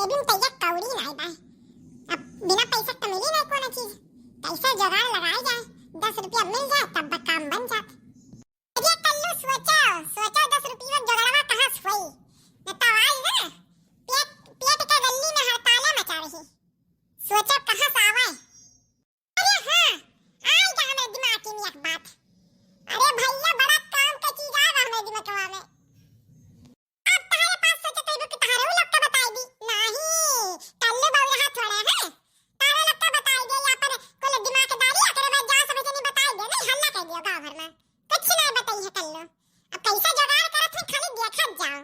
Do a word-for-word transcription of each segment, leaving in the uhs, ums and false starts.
जेबी में तैया कौड़ी नाई बा। अब बिना पैसा के तो मिली नाई कोनो चीज। कैसे जुगाड़ लगाई जाए, दस रुपया मिल जाए तब बा काम बन जात। अरे कल्लू सोचो, सोचो दस रुपया जुगाड़वा कहाँ से होई? न तो आज ना पेट, पेट के गली में हड़ताले मचा रही। सोचो कहाँ से आवे। अरे हाँ, आइगा हमरे दिमाग में एक बात। अरे भैया, बड़ा काम का चीज आइगा हमरे दिमागवा में। अब तहरे पास सोचत हइबू कि तहरे उ लोग के बताई दी। नाही, कल्लू बउरहा थोड़े हैं। तहरे लोग के बताई दे, या पर कुल दिमागदारी, एकरे बाद जा सब जनी बताई दे। नहीं, हल्ला कर दियो गाँव भर में। कुछ नहीं बताई है कल्लू। अब कैसे जुगाड़ करत है, खाली देखत जाओ।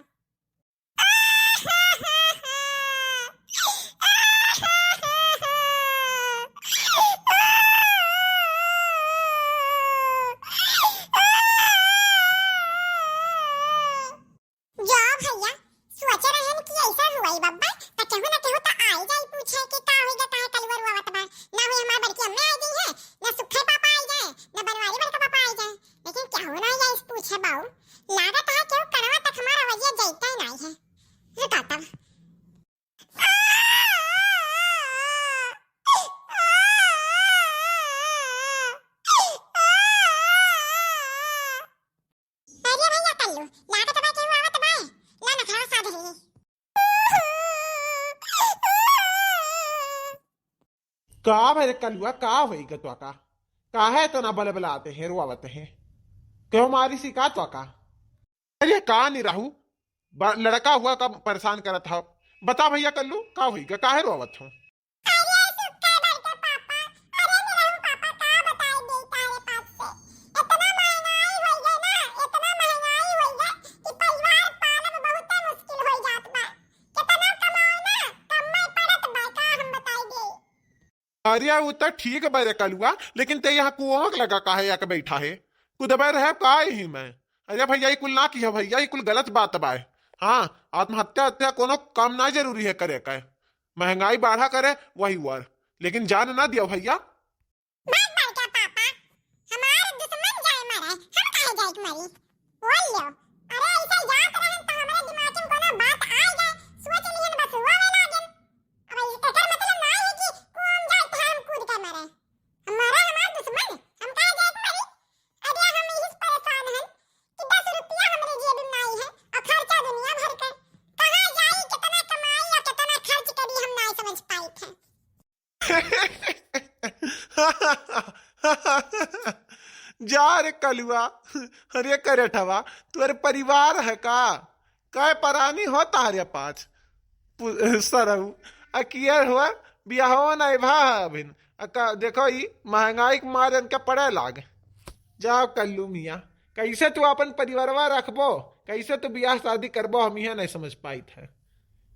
जा भैया, सोचे रहन कि ऐसा हुआ ही बब्बा, त केहू ना केहू त आई जाई पूछे कि का होई गा, काहे कलुआ रोवत बा। ना होई हमार बड़की अम्मा आई गई है, ना सुखे पापा आई जाए, ना बनवारी बड़का पापा आई जाए, लेकिन केहू ना आई जाए पूछे बाऊ। लागत है केहू कनवा तक हमार आवाजिया जाइते नहीं है। रुका तब। अरे भैया कल्लू, लागत बा केहू आवत बा। ला नखरा साध रही। का भरे कलुआ, का होई गा तोका? काहे इतना बलबलाते हैं, रोवत हैं? केहू मारी सी का तोका? अरे का निरहू, ब-, लड़का हुआ का परेशान करत हो? बता भैया कल्लू, का होई गा, काहे रोवत हो? अरे सुक्का बड़का पापा, अरे निरहू पापा, का बताई दे तारे पास से? इतना महंगाई होई गई ना, इतना महंगाई होई गई कि परिवार पालन बहुते मुश्किल होई जात बा। कितना कमाओ ना, कम में पड़त बा, का हम बताई दे? अरे, उ त ठीक बा रे कलुआ, लेकिन ते यहाँ कुआं के लगा काहे आके बैठा है? कुदबे रहे का ही मैं? अरे भैया, ई कुल ना किया भैया, ई कुल गलत बात बा। हाँ, आत्महत्या हत्या कोनो काम ना जरूरी है करे का। महंगाई बढ़ा करे वही वर, लेकिन जान ना दिया भैया। बात बड़का पापा, हमार दुश्मन जाए मरे, हम काहे जाए के मरी? बोल लो। अरे ऐसे जात रहन त हमरे दिमाग में कोनो बात आ गए, सोच लिहन बस हुआ में लागन। अब एकर मतलब ना है कि कौन जात है हम कूद के मरे। हमारा हमार दुश्मन, हम काहे जाए के मरी? अरे हम इस परेशान हन कि दस रुपया हमरे जेब में नाई है और खर्चा दुनिया भर के। कहाँ जाई, कितना कमाई या कितना खर्च करी, हम नाई समझ पाइत है। जा रे कलुआ, अरे करेठवा, तोरे परिवार है का? कै परानी हो तारे पाँच? पु-, सरऊ, अकियर हुआ, बियाहो नाई भा अभिन। अका, देखो ई महंगाई के मारे इनका पड़े लाग। जाओ कल्लू मियाँ, कैसे तू अपन परिवारवा रखबो, कैसे तू बियाह शादी करबो, हम इहे नहीं समझ पाइत है।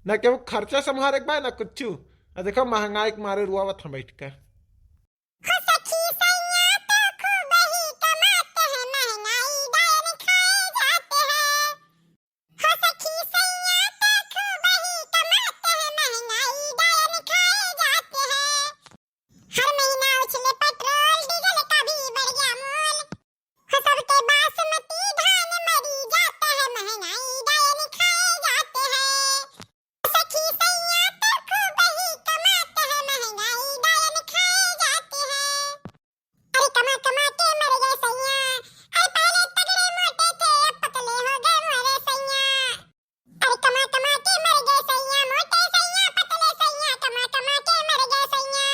न केहू खर्चा संभारे के बा, न कुछु। आ देखो महंगाई के मारे रुआवत हम बैठ के। हो सखी सैया तो खूब ही कमाते हैं, महंगाई डायन खाए जाते हैं। हो सखी सैया तो खूब ही कमाते हैं, महंगाई डायन खाए जाते हैं। हर महीना उछले पेट्रोल डीजल का भी बढ़ गया मोल। हो सबके बासमती धान मरी जाता है, महंगाई डायन खाए जाते हैं। सखी सैया तो खूब ही कमाते हैं, महंगाई डायन खाए जाते हैं। अरे कमा कमा के मर गए सैया, अरे पहले तगड़े मोटे थे, अब पतले हो गए मोरे सैया। अरे कमा कमा के मर गए सैया, मोटे सैया, पतले सैया, कमा कमा के मर गए सैया।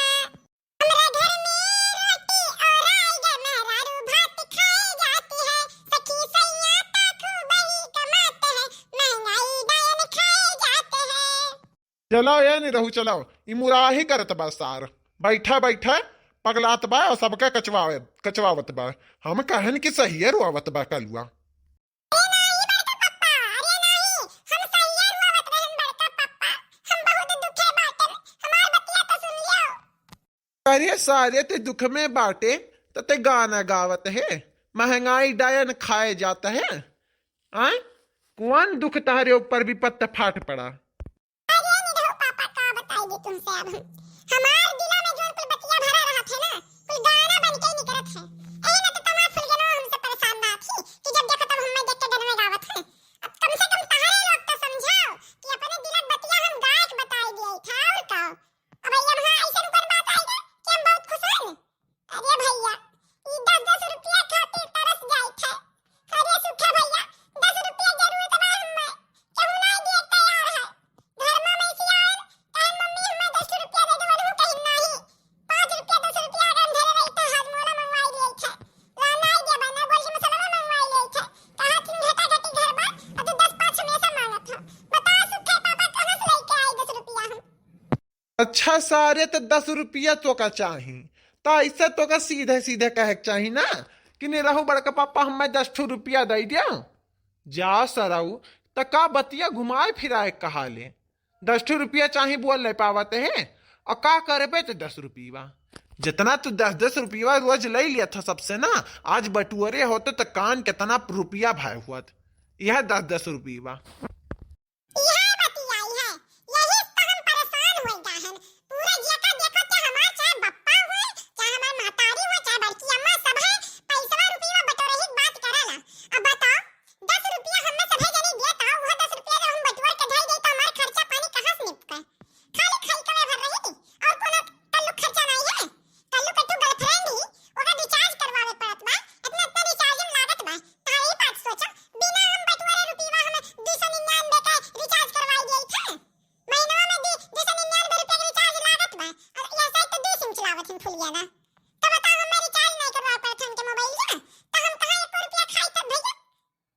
हमरा घर में रोटी और आएगा, मेहरारू भात खाए जाती है। सखी सैया तो खूब ही कमाते हैं, महंगाई डायन खाए जाते हैं। चलो ये नहीं रहू, चलो, ई मुराही करत बा सार, बैठा बैठा पगलात बा और सबके कचवावे, कचवावत बा। हम कहन कि सहिए रोवत बा कलुआ। अरे नाही बड़का पप्पा, अरे नाही, हम सहिए रोवत रहन बड़का पप्पा, हम बहुत दुखे बाटन, हमार बतिया तो सुन लियो। अरे सारे ते दुख में बाटे, त ते गाना गावत है, महंगाई डायन खाए जाता है। आय, कौन दुख तहरे ऊपर विपत्त फाट पड़ा? अरे निरहू पापा, का बताई दी तुमसे अब हम। हमार दिला में जोन कुल बतिया भरा रहत है ना, कुल गाना बन के निकरत है। एही ना तो तमार फुलगनो हमसे परेशान बा थी कि जब देखो तब हमें देख के गनवे गावत है। अब कम से कम तहरे लोग तो समझाओ कि अपने दिलक बतिया हम गायक बताई दी। अच्छा सारे, त दस रुपया तोका चाही, त ऐसे तोका सीधे सीधे कहे के चाही ना कि निरहू बड़का पापा, हमें दस ठो रुपया दे दिया। जा सरऊ, त का बतिया घुमाए फिराए कहा ले? दस ठो रुपया चाही बोल नहीं पावत है, और का करबे त दस रुपया? जितना तू दस दस रुपया रोज ले लिया था सबसे ना, आज बटुअरे होते त कान कितना रुपया भाई हुआ था। यह दस दस रुपया। इहे बतियाई है, यही से तो हम परेशान हो गए हैं। पूरा जेका देखो, चाहे हमार, चाहे बप्पा हुए, चाहे हमार महतारी हुए, चाहे बड़की अम्मा, सब है पैसवा रुपया बटोरही के बात करेला। अब बताओ, दस रुपया हमें सभे जनी दिए, तो वह दस रुपया जब हम बटोर के धई दे, तो हमार खर्चा पानी कहाँ से निपटे? खाली खाई कवे भर रही, और कोनो तल्लुक खर्चा नहीं है? कल्लू के तू girlfriend ही, ओकर recharge करवावे पड़त बा, इतना इतना recharge में लागत बा। तारी बात सोचो, बिना हम बटुअरे रुपया हम दू सौ निन्यानवे के recharge करवाई दिए थे। महीनवा में दी, दू सौ निन्यानवे रुपया के recharge लागत बा, और ऐसा ही तो दू SIM चलावत हम फुलिया ना। तो बताओ, हमें recharge नहीं करवा पड़त हमके मोबाइल का, तो हम कहाँ एको रुपया खाई तब भैया?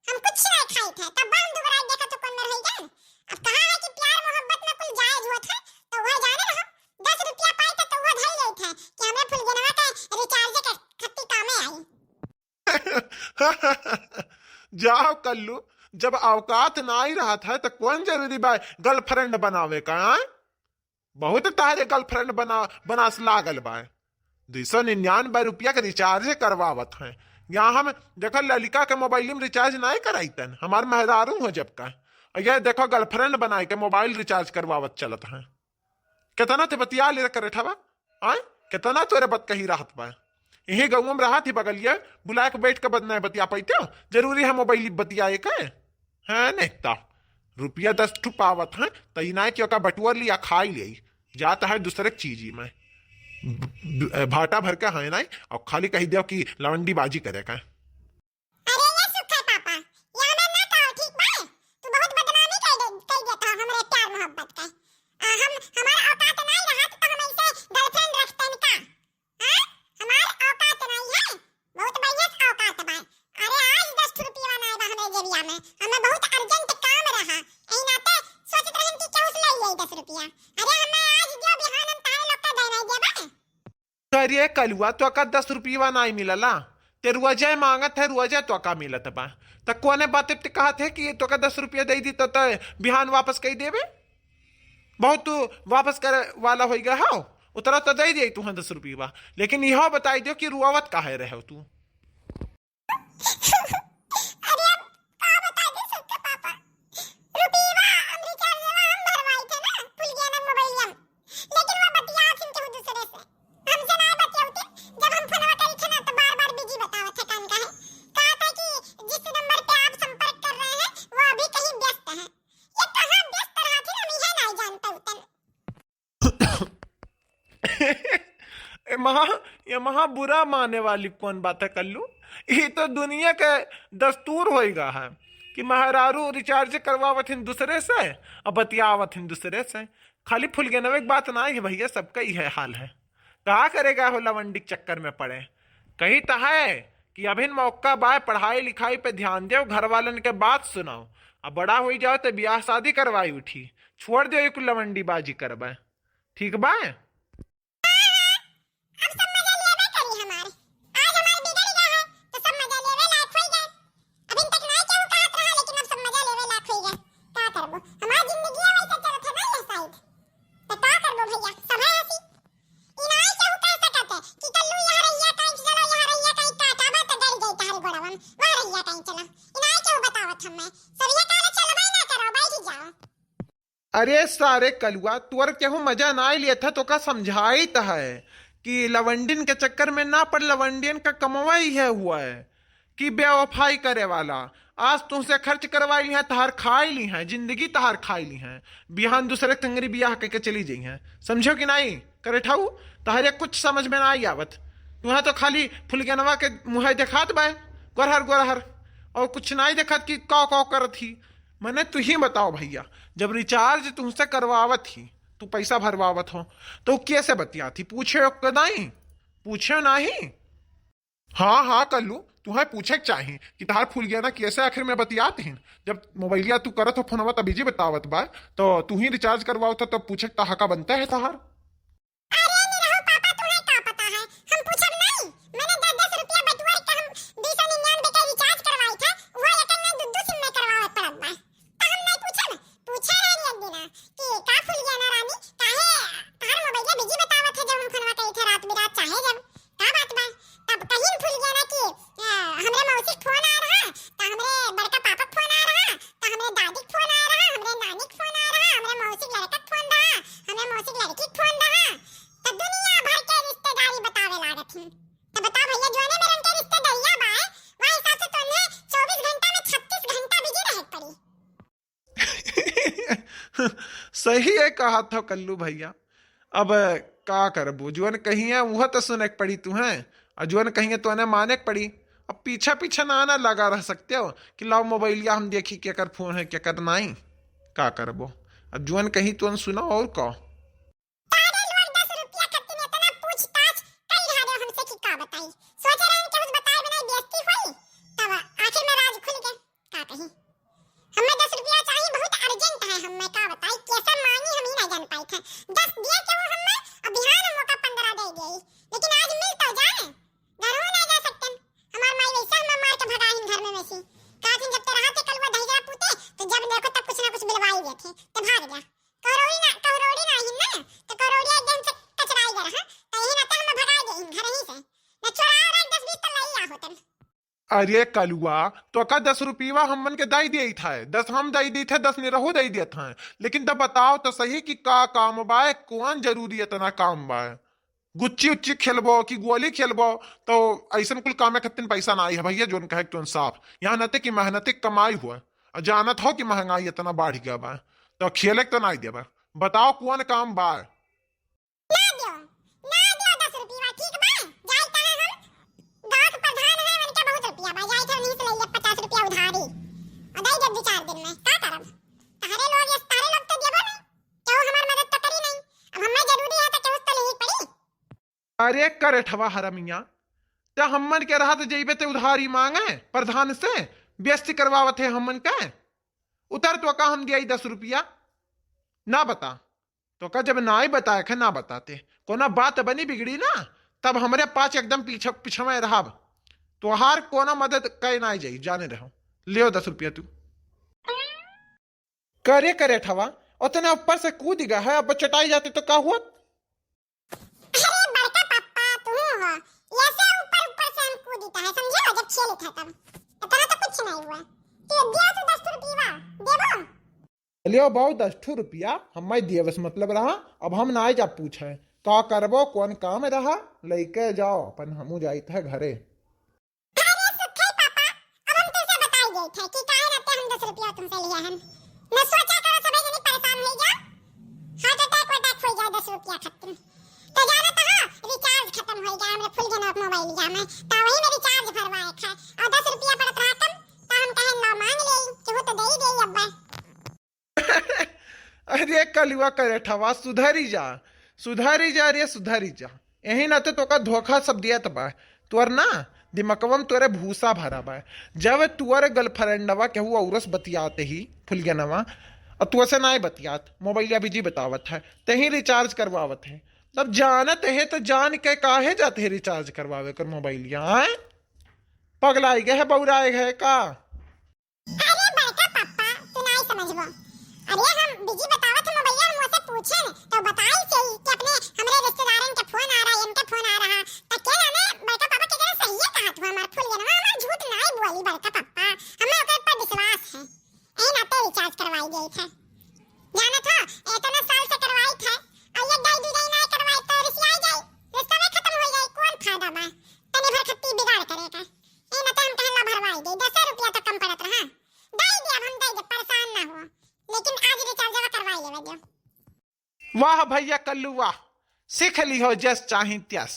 हम कुछ नहीं खाई थे, तब हम दोबारा देखा तो कौन में रह गए। अब कहा है कि प्यार मोहब्बत में कुल जायज हुआ था, तो वह जाने रहो, दस रुपया पाई थे तो वह धर ले थे कि हमें फुलगेनवा के recharge के खत्ती कामे आई। जाओ कल्लू, जब औकात ना ही रहा था तो कौन जरूरी बा girlfriend बनावे का, आय? बहुत तारे girlfriend बना, बनास लागल बा। दो सौ निन्यानवे रुपया के recharge करवावत हैं। यहाँ हम देखो, ललिका के मोबाइल में recharge नहीं कराइतन, हमार मेहरारू हो जब का। और ये देखो, girlfriend बनाए के मोबाइल recharge करवावत चलत हैं। कितना ते बतिया ले करे ठवा, आय? कितना तोरे बत कही रहत बा। यही गाँव में रहत ही बगलिया, बुला के बैठ के बत-, नहीं बतिया पाइते। जरूरी है मोबाइल बतियाए के? है नहीं ता। रुपया दस ठू पावत हैं, त ई नाय कि ओका बटुअर लिया खाई ले। जात है दूसरे के चीजी में। ब-, ब-, भाटा भर के है नहीं, और खाली कही दियो कि लवंडी बाजी करे का। अरे ये सुखे पापा, ये हमें ना कहो, ठीक बा? तू बहुत बदनामी कर दे, कर देता है हमरे प्यार मोहब्बत का। आ, हम, हमारा औकात नहीं रहा तो हम ऐसे girlfriend रखते हैं का? हाँ? हमार औकात नहीं है, बहुत बढ़िया से औकात बा। अरे आज दस ठो रुपया नहीं बा हमरे जेबिया में, हमें बहुत urgent काम रहा, यही नाते सोचत रहन कि केहू से ले ले दस रुपया। अरे हमें आज दियो, बिहान हम तारे लोग का देना देबा। अरे कलुआ, तो का दस रुपया नहीं मिलला? ते रोजे मांगत है, रोजे तो का मिलत बा? त कोने बात पे कहत है कि तो का दस रुपया दे दी तो, तो बिहान वापस कही देबे? बहुत तू वापस करे वाला हो गया हो, उतरा तो दे दिए तुहाँ दस रुपया, लेकिन यह बताई दियो कि रुआवत काहे रहे हो तू? अरे अब का बता दे सबके पापा, रुपया हम recharge हम भरवाई थे ना, भूल गया ना मोबाइल में, लेकिन वो बतिया फिर केहू दूसरे से, हमसे ना बतियावते। जब हम फोनवा करी थे ना तो बार बार बिजी बतावत है, कान का है, कहा था कि जिस नंबर पे आप संपर्क कर रहे हैं वो अभी कहीं व्यस्त है। ये कहाँ व्यस्त रहा थी ना, हम यह नहीं जानते उतन। ए महा, ये महा बुरा माने वाली कौन बात है कल्लू? ये तो दुनिया के दस्तूर होइगा है कि मेहरारू recharge करवावत हिन दूसरे से, अब बतियावत हिन दूसरे से। खाली फुलगेनवे के बात ना है भैया, सबका यह हाल है। का करेगा हो लवंडी के चक्कर में पड़े। कही तो है कि अभिन मौका बाय, पढ़ाई लिखाई पे ध्यान देव, घर वालन के बात सुनाओ। अब बड़ा हो जाओ तो ब्याह शादी करवाई उठी, छोड़ दो एक लवंडी बाजी करबे। ठीक बा? अब सब मजा लेबे करी हमार। आज हमार बिगड़ गया है, तो सब मजा लेवे लायक होई गए। अभी तक नाई केहू कहत रहा, लेकिन अब सब मजा लेवे लायक होई गए। का करबो? हमार जिंदगी वैसे चलत है ना ये side। तो का करबो भैया, सब है ऐसी। ई नाई केहू कह सकत है कि कल्लू यहाँ रहिया कहीं, चलो यहाँ रहिया कहीं, काटा बा तो गड़ गई तहारी गोड़वन, वहाँ रहिया कहीं चला। ई नाई केहू बतावत हमें। सब ये कहले चलबे ना करो, बैठ जाओ। अरे सारे कलुआ, तोर केहू मजा ना लेत है, तो का समझाइत है कि लवंडिन के चक्कर में ना पड़, लवंडियन का कमवा ही है हुआ है कि बेवफाई करे वाला। आज तुमसे खर्च करवाई ली है, तहार खाई ली है, जिंदगी तहार खाई ली है, बिहान दूसरे टंगरी बियाह करके चली जाई है। समझो कि नहीं? करे ठाऊ, तहरे कुछ समझ में ना आई आवत। तुहा तो खाली फुलगेनवा के मुँह देखात बाय, गोरहर गोरहर, और कुछ नहीं देखत कि काव काव करत ही। मने तू ही बताओ भैया, जब recharge तुमसे करवावत ही, तू पैसा भरवावत हो, तो कैसे बतियात ही? पूछे ओके नहीं, पूछे नहीं। हाँ हाँ कल्लू, तुहे पूछे के चाही कि तहार फुलगेना कैसे आखिर में बतियात ही। जब मोबाइलिया तू करत हो फोनवा तब बिजी बतावत बा, तो तू ही recharge करवावत हो तब पूछे के तहा का बनता है तहार? बता भैया, जोने में रंग के रिश्तेदारिया बा, वह हिसाब से तोने चउबीस घंटा में छत्तीस घंटा बिजी रहे के पड़ी। सही है कहा था कल्लू भैया। अब का करबो, जोन कहिए वह तो सुने के पड़ी तुहें, और जोन कहिए तोने माने के पड़ी। अब पीछे पीछे ना ना लगा रह सकते हो कि लाओ मोबाइलिया हम देखी केकर फोन है केकर नाई। का करबो, अब जोन कही तोन सुना और का। तारे लोग दस रुपया खातिर इतना पूछताछ कई घारे हमसे कि का बताई। सोचे रहन कि कुछ बताए बिना बेइज्जती होई, तब आखिर में राज खुल गए। का कही, हमें दस रुपया चाहिए, बहुत अर्जेंट है, हमें का बताई, कैसे मांगी हम ही ना जान पाई थे। दस दिए के वो हमें, अब बिहान हम ओका पन्द्रह दे गई, लेकिन आज मिल तो जाए, घरों ना जा सकते। हमार माई वैसे हमें मार के भगाइन घर में वैसी, कहा थी जब तेरा हाथ कलवा दही जरा पूते, तो जब देखो तब कुछ ना कुछ बिलवाई गए थे, तो भाग गया। करोड़ी ना, करोड़ी ना ही ना, तो करोड़ी एक दिन से कचराई गया रहा, तो यही नाते हमें भगाई गई घर ही से, न चोरा और एक दस बीस तो लई आ होतन। अरे कलुआ, तो का दस रुपया हमन के दई दिए था, दस हम दई दी थे, दस निरहू दई दिए था, लेकिन तब बताओ तो सही कि का काम बा, कौन जरूरी इतना काम बा? गुच्ची उच्ची खेलबो कि गोली खेलबो, तो ऐसन कुल कामे खत्तिन पैसा ना आई है भैया, जोन कहे तुम साफ। यहाँ नते कि मेहनती कमाई हुआ, और जानत हो कि महंगाई इतना बढ़ गया बा, तो खेले के तो ना देबा। बताओ कौन काम बा? ना दियो, ना दियो दस रुपया, ठीक बा? जाई तहाँ हम गाँव के प्रधान है, उनके बहुत रुपया बा, जाई थे उन्हीं से ले ले पचास रुपया उधारी, और दई देब दो चार दिन में, का करब? तारे लोग, ये तारे लोग तो देबो नहीं, केहू हमार मदद तो करी नहीं, अब हमें जरूरी है तो केहू से तो लेही पड़ी। अरे करेठवा हरमिया, ते हमन के रहत जइबे ते उधारी मांगे प्रधान से, बेइज्जती करवावत है हमन के। उतर, तो का हम दियाई दस रुपया? ना बता, तो का जब नाई बताए के ना बताते, कोनो बात बनी बिगड़ी ना, तब हमरे पाछ एकदम पीछे पिछवे रहब। तोहार कोनो मदद कई नाई जाई, जाने रहो। लेओ दस रुपया तू। करे करेठवा, उतने ऊपर से कूद गया है, अब चटाई जाते तो का हुआ? अरे बड़का पापा, तू हो, ऐसे ऊपर ऊपर से हम कूदता है, समझे हो, जब खेलत है तब। इतना तो कुछ नहीं हुआ। तू दिया तो दस रुपया, देबो? चलियो बाऊ, दस ठो रुपया हमें देवे से मतलब रहा, अब हम ना जा पूछे। का करबो, कौन काम रहा, लेके जाओ अपन, हमू जाइत है घरे। अरे सुखई पापा, अब हम तुमसे बताई देत है कि काहे रहते हम दस रुपया तुमसे लिया हन। न सोचा करो, सबै जनी परेशान हो जा, heart attack वटैक हो जाए दस रुपया खातिर। तो जाना तो हाँ, recharge खत्म हो गया हमरे फुलगेनवा के मोबाइलिया में, तो वही में recharge भरवाए थे और दस रुपया पड़त रहा कम, तो हम कहे ला मांग ले, केहू तो दे ही दे अब्बा। अरे कलुआ करेठवा, सुधरी जा, सुधरी जा रे, सुधरी जा। यही नाते तोका धोखा सब दियत बा। तोर ना दिमकवा में तोरे भूसा भरा बा। जब तोरे girlfriendवा केहू औरस बतियात ही फुलगेनवा, और तोसे नाय बतियात, मोबाइलिया busy बतावत है, तेही recharge करवावत है। तब जानत है तो जान के काहे जात है recharge करवावे कर मोबाइलिया, आय? पगलाई गए है, बौराए गए का? अरे बड़का पापा, तू नाई समझबो। अरे हम busy बतावत हम भैया, हम ओसे पूछे न, तो बताई से कि अपने हमरे रिश्तेदारन के फोन आ रहा, इनके फोन आ रहा, तो के जाने बड़का पापा के जरा सही है कहा तू, हमार फुलगेनवा हमार झूठ नाई बोली बड़का पापा, हमें ओकर पर विश्वास है, यही नाते recharge करवाई गई थे। जानत हो, इतना साल से करवाई थे, और ये दाई दू दाई नाई करवाई तो रिसियाई जाई, रिश्ता में खत्म हो जाई, कौन फायदा बा? तनी भर खत्ती बिगाड़ करे का। ए ना तो हम कहला भरवाई दे, दस रुपया तो कम पड़त रहा। दे दे, अब हम दे दे, परेशान ना हो। लेकिन आज rechargeवा करवाई लेवे दो। वाह भैया कल्लू वाह, सीख ली हो जस चाही त्यस।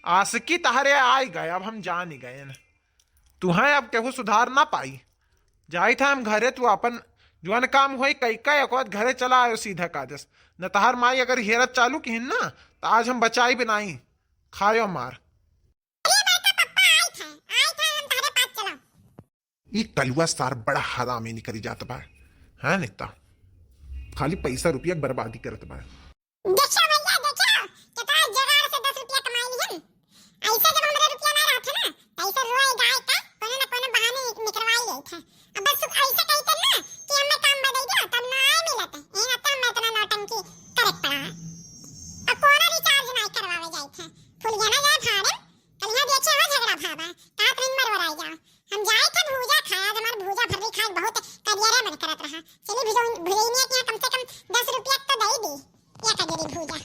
आशिकी तहरे आई गए, अब हम जान ही गए न। तुहें अब केहू सुधार ना पाई। जाई था हम घरे, तू अपन जौन काम होई कई का एक बार घरे चला आयो सीधा काजस। न तहार माई अगर हेरत चालू किहिन ना, तो आज हम बचाई भी नाई, खायो मार। अरे बड़का पप्पा, आई थे, आई थे, हम तहरे पास चला। ई कलुआ सार बड़ा हरामी निकरी जात बा, है नेता? खाली पैसा रुपया के बर्बादी करत बा। देखियो भैया, देखियो, केतना जुगाड़ से दस रुपया कमाई लिहन। ऐसे जब हमरे रुपया ना रहत है ना, तो ऐसे रोए गाय का कोनो ना कोनो बहाने निकलवाई लेत है। अब बस ऐसे कही कर ना कि हमें काम बदल दिया, तब ना आए मिलत है। यही नाते हमें इतना नौटंकी करे के पड़ा है। अब कोनो recharge नहीं करवावे जाइत है। फुलगेना जाए भाड़े, कल यहाँ देखे हो झगड़ा भावा, कहा तुम मरवराई जाओ। हम जाए थे भूजा खाए, आज हमार भूजा भर्री खाए बहुत करियरे मन करत रहा। चली भुजौन-, भुजैनिया के यहाँ कम से कम दस रुपया तो दे दी, एक अजरी भूजा।